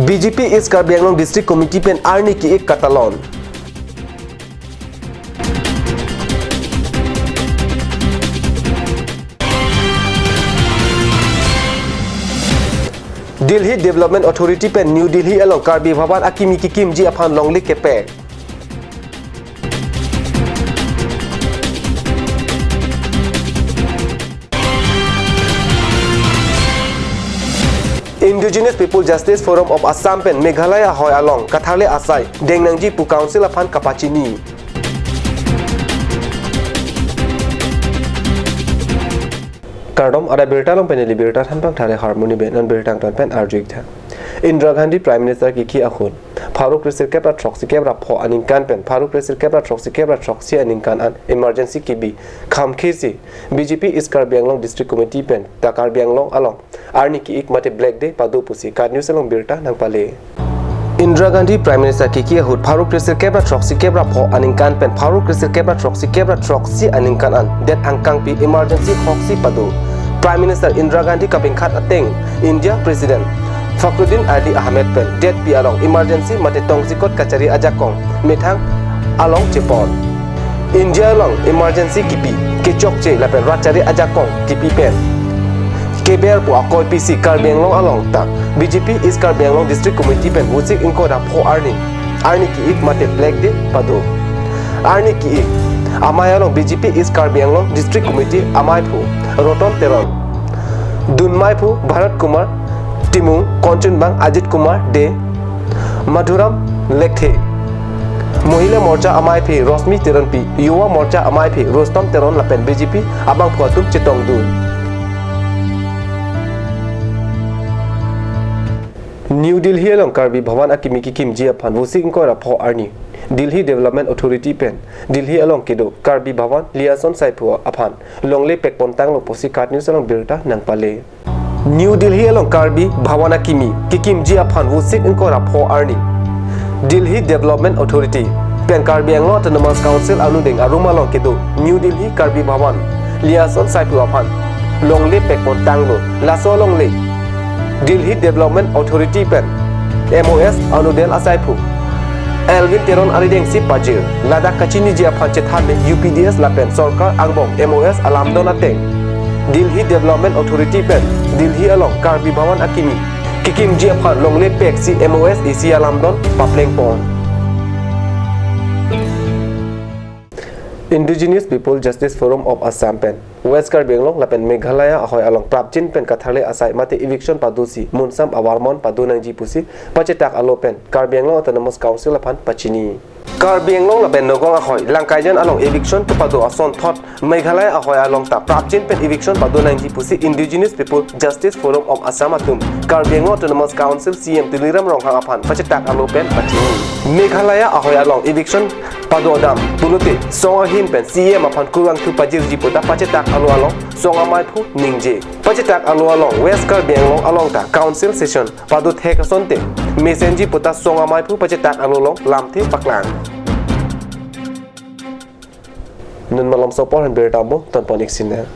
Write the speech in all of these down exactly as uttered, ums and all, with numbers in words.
B J P East Karbi Anglong District Committee pen arni ki-ik katalon. Delhi Development Authority pen New Delhi along Karbi Bhavan akimi kekimji aphan longle kepek. Indigenous People Justice Forum of Assam pen Meghalaya ahoi along katharle asai deng nangji pu Council aphan kapachini. Kardom, adai birta along pen neli birta thanpang thare Harmony Bey, non birta angton pen arju-ik tha. Indira Gandhi Prime Minister kiki ahut pharo kresirkep ra throksi kep ra pho aningkan pen pharo kresirkep ra throksi kep ra throksi aningkan an emergency kebi kham khesi B J P East Karbi Anglong District Committee pen ta Karbi Anglong along arni ki-ik mate Black Day pado pusi KAT News along birta nangpale. Indira Gandhi Prime Minister kiki ahut pharo kresirkep ra throksi kep ra pho aningkan pen pharo kresirkep ra throksi kep ra throksi aningkan an det angkangpi emergency hoksi pado. Prime Minister Indira Gandhi kapingkhat ateng India President Fakhruddin Ali Ahmed pen detpi along emergency mate tongsikot kachari ajakong methang along chepon. India along emergency kipi, kechokche lapen rat chari ajakong kipi pen keber pu akoipisi Karbi Anglong along ta B J P East Karbi Anglong District Committee pen Vosik ingkoi ra pho arni, arni ki-ik mate Black Day pado. Arni ki-ik amei along B J P East Karbi Anglong District Committee ameiphu Roton Teron, dunmeiphu Bharat Kumar Timung, Kanchanbang Ajit Kumar Dey, Madhuram Lekthe, Mahila Morcha ameiphi Rosmi Teronpi, Yuva Morcha ameiphi Rustom Teron lapen B J P abangphu atum chetongdun. New Delhi along Karbi Bhavan akimi kekimji aphan Vosik ingkoi ra pho arni Delhi Development Authority pen Delhi along kedo Karbi Bhavan Liaison asaiphu aphan longle pekpon tanglo pusi KAT News along birta nangpale. New Delhi along Karbi Bhavan akimi kekimji aphan Vosik ingkoi ra pho arni Delhi Development Authority pen Karbi Anglong Autonomous Council anodeng arum along kedo New Delhi Karbi Bhavan Liaison asaiphu aphan longle pekpon tanglo. Laso alongle Delhi Development Authority pen M O S anodel asaiphu Elwin Teron aridengsi pajir. Ladak kachiniji aphan chethanle U P D S lapen sorkar angbong M O S alamdon ateng Delhi Development Authority pen Delhi along Karbi Bhavan akimi kekimji aphan longle peksi M O S isi alamdon paplengpon. Indigenous People Justice Forum of Assam pen West Karbi Anglong lapen Meghalaya ahoi along prapjin pen katharle asai mate eviction padosi munsam avarmon pado nangji pusi pachetak alo pen Karbi Anglong Autonomous Council aphan pachini. Karbi Anglong lapen Nagaon ahoi Langkaijan along eviction kepado asonthot Meghalaya ahoi along ta prapjin pen eviction pado nangji pusi Indigenous People Justice Forum of Assam atum Karbi Anglong Autonomous Council C E M Tuliram Ronghang aphan pachetak alo pen pachini. Meghalaya ahoi along eviction pado dam pulote song ahin pen C E M aphan kurvangthu pajirji pu ta pachetak alo along song ameiphu ningje. Pachetak alo along West Karbi Anglong along ta council session pado thek asonte mesenji pu ta song ameiphu pachetak alo along lamthe paklang. Nun malomso apor aphan birta mo tonpon-ik sine.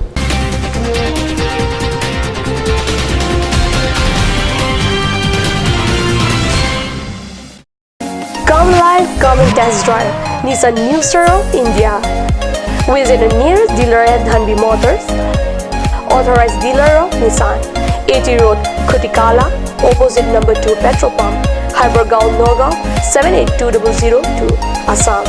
Come live, come and test drive Nissan New Star of India. Visit the nearest dealer at Dhanvi Motors, authorized dealer of Nissan, A T Road, Khutikala, opposite number two petrol pump, Hypergaon, Nagaon, seven eight two double zero two, Assam.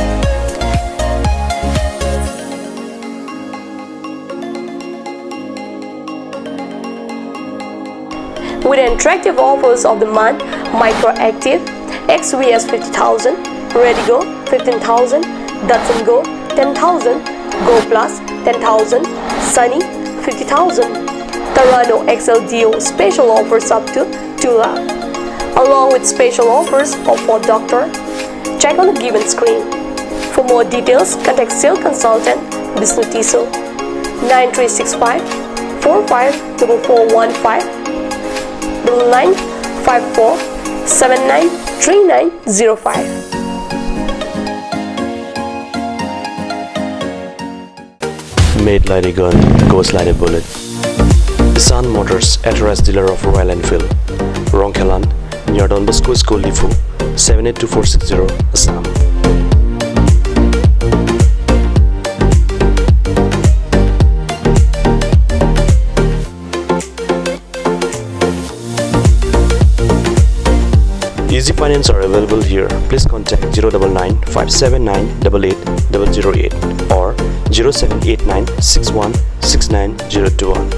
With attractive offers of the month, Micra Active, X V S fifty thousand, Redigo fifteen thousand, Datsun Go ten thousand, Go Plus ten thousand, Sunny fifty thousand, Terrano X L D O special offers up to two lakh, along with special offers of Ford Doctor. Check on the given screen. For more details, contact sales consultant Bishnu Tisso, nine three six five four five double four one five, double nine five four seven nine three nine zero five. Made like a gun, goes like a bullet. Sun Motors, authorized dealer of Royal Enfield, Rongkhelan, near Don Bosco School, Diphu, seven eight two four six zero, Assam. Easy finance are available here. Please contact zero double nine five seven nine double eight double zero eight or zero seven eight nine six one six nine zero two one.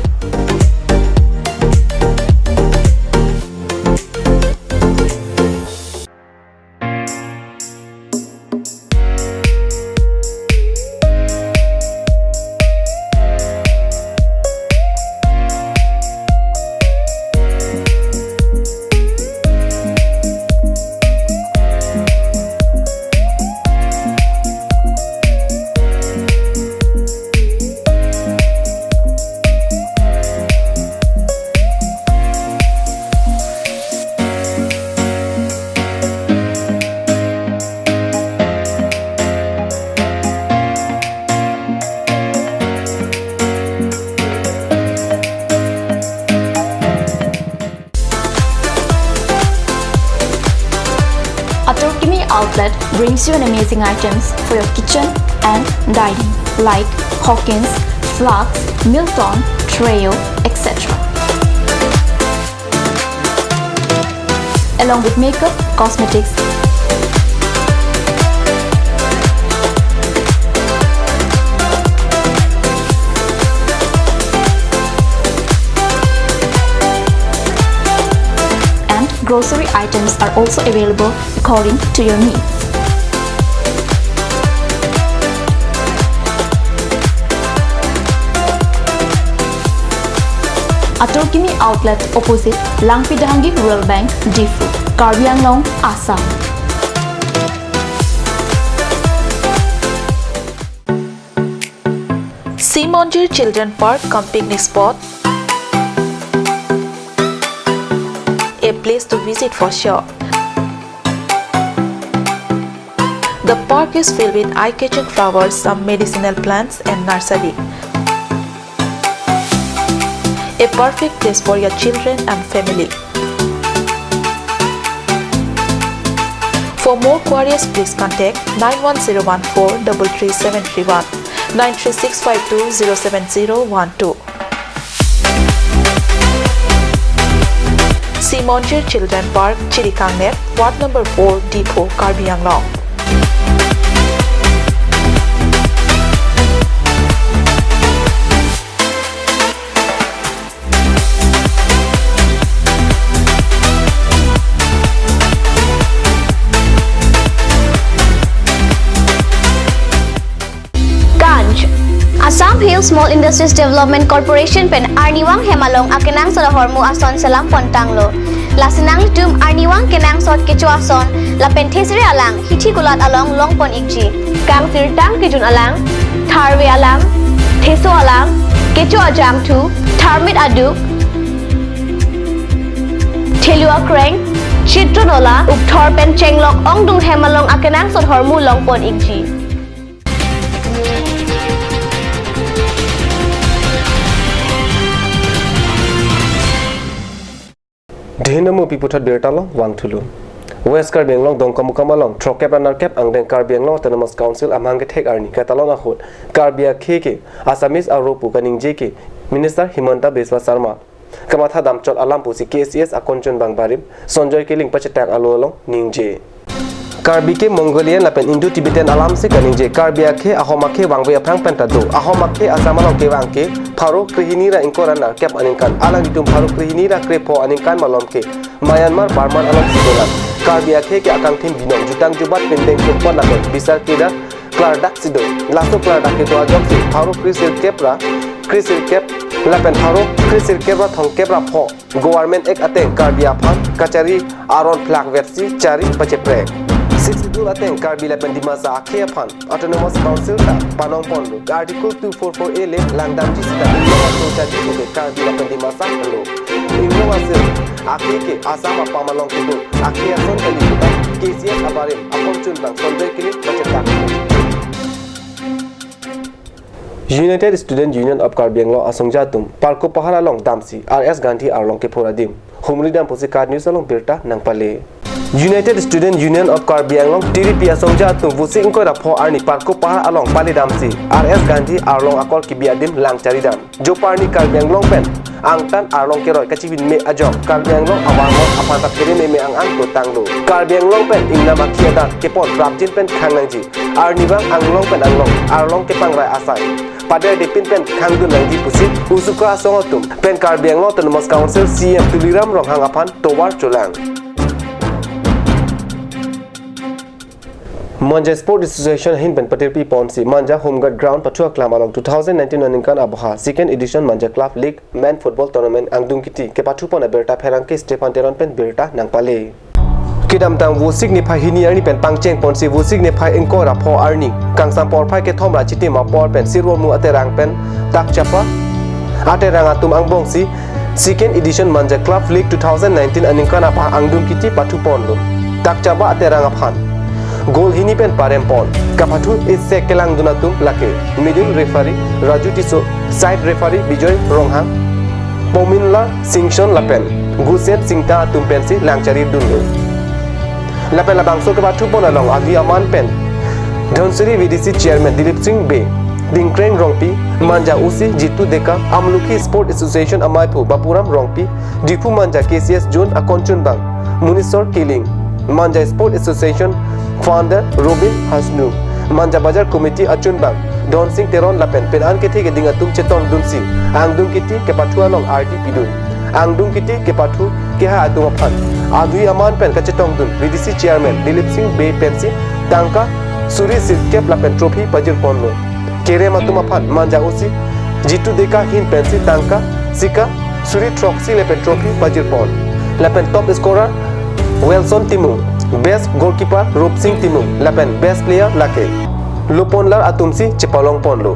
Atur Kimi Outlet brings you an amazing items for your kitchen and dining, like Hawkins, flasks, Milton, Treo, et cetera. Along with makeup, cosmetics, and grocery items are also available according to your needs. Atur Kimi Outlet, opposite Langpi Dahangi Rural Bank, Diphu, Karbi Anglong, Assam. Sea Monjir Children Park cum picnic spot, a place to visit for sure. The park is filled with eye-catching flowers, some medicinal plants and nursery. A perfect place for your children and family. For more queries, please contact nine one zero one four double three seven three one, nine three six five two zero seven zero one two. Sea Monjir Children Park, Chirikangner, Ward number four, Diphu, Karbi Anglong. Ganj. Assam Hill Small Industries Development Corporation pen arnivang hem along akenangsot ahormu ason selam pon tanglo. Lasi nanglitum arnivang kenangsot kecho ason lapen thesere alang hithi kulat along long pon ikji. Kangsirtang kejun alang, tharve alang, theso alang, kecho ajangthu, tharmit aduk, thelu akreng, chitro nola, ukthor pen chenglok ongdung hem along akenangsot ahormu long pon ikji. Dhin amu pi puthot birta along vangthulo. West Karbi Anglong Dongkamukam along throkkep ra nerkep angdeng Karbi Anglong Autonomous Council amahang kethek arni katalon ahut Karbi akhei ke Assamese aro pu kaningje ke Minister Himanta Biswa Sarma kamatha damchot alam pusi K C S akonchunbang barim Sonjoy Kiling pachetang alo along ningje. Karbi ke Mongolian lapen Indo-Tibetan alam si kaningje. Karbi akhei ahom akhei vangve aphrang penta do. Ahom akhei Assam along kevang ke pharo krehini ra ingkoi ra nerkep aningkan. Alanglitum pharo krehini ra krepho aningkan malom ke Myanmar, Burma along si dolang. Karbi akhei ke akangthin binong, jutang jubat, pindeng kumpon lapen bisar kedar klardak si do. Laso klardak kedo ajoksi pharo kresirkep ra, kresirkep lapen pharo kresirkep ra thomkep ra pho Government Act ateng Karbi aphan kachari aron phlak versi chari pacheprek. Sixth Schedule ateng Karbi lapen Dimasa akhei aphan Autonomous Council ta panong ponlo. Article two four four A le langdamji sita inglong atum chari puke Karbi lapen Dimasa helo. Inglong asil akhei ke Assam apam along kedo akhei ason kali puta K C S abarim akonchunbang Sonjoy Kiling pachetang. United Student Union of Karbi Anglong asongja atum Parko Pahar along damsi R S Gandhi arlong kephur adim humri dam pusi KAT News along birta nangpale. United Student Union of Karbi Anglong, TUC asongja atum Vosik ingkoi ra pho arni Parko Pahar along pale damsi R S Gandhi arlong akor kebi adim lang chari dam. Joparni Karbi Anglong pen angtan arlong keroi kachibin me ajok Karbi Anglong awarngo aphan ta phere meme ang ang dotanglo. Karbi Anglong pen ingnam akhi adak kepon prapjin pen khang nangji. Arnivang anglong pen anglong arlong kepangrai asai paderdepin pen khangdun nangji pusi USUKA asong atum pen Karbi Anglong Autonomous Council CEM Tuliram Ronghang aphan tovar cholang. Manja Sport Association ahin pen patirpi ponsi Manja Home Guard Ground pathu aklam along two thousand nineteen aningkan aboha Second Edition Manja Club League Men Football Tournament angdung kiti kepathu pon abirta pherangke Stephan Teron pen birta nangpale. Kedamtang Vosik niphai hini arni pen pangcheng ponsi Vosik niphai ingkoi ra pho arni kangsam porphai kethom ra chitim apor pen Sirvomu Aterang pen Takchapa Aterang atum angbongsi Second Edition Manja Club League two thousand nineteen aningkan abha angdung kiti pathu ponlo. Takchapa Aterang aphan goal hini pen parem pon. Kapathu isi kelangdun atum lake middle referee Raju Tisso, side referee Bijoy Ronghang, Pominla Singson lapen Gusen Singta atum pensi lang chari dunlo. Lapen labangso kepathu pon along avi aman pen Dhansiri VDC Chairman Dilip Singh Bey, Dingkreng Rongpi, Manja OC Jitu Deka, Amlukhi Sport Association amaiphu Bapuram Rongpi, Diphu Manja KCS Zone akonchunbang Munisor Killing, Manja Sport Association Founder Robin Hasnu, Manja Bazar Committee achunbang Donsing Teron lapen pen-an kethe keding atum chetongdunsi angdung kiti kepathu along ardi pidun. Angdung kiti kepathu kehai atum aphan avi aman pen kachetongdun VDC Chairman Dilip Singh Bey pensi tangka suri sirkep lapen trophy pajir ponlo. Kerem atum aphan Manja OC Jitu Deka ahin pensi tangka sika suri throksi lapen trophy pajir pon. Lapen top scorer Wilson Timung, best goalkeeper Rupsing Timung, lapen best player lake Lopon Lar atumsi chepalong ponlo.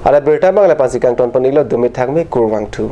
Ada birta abang lapu-ansi kangton pon-iklo, dumi thakme, kurvangthu.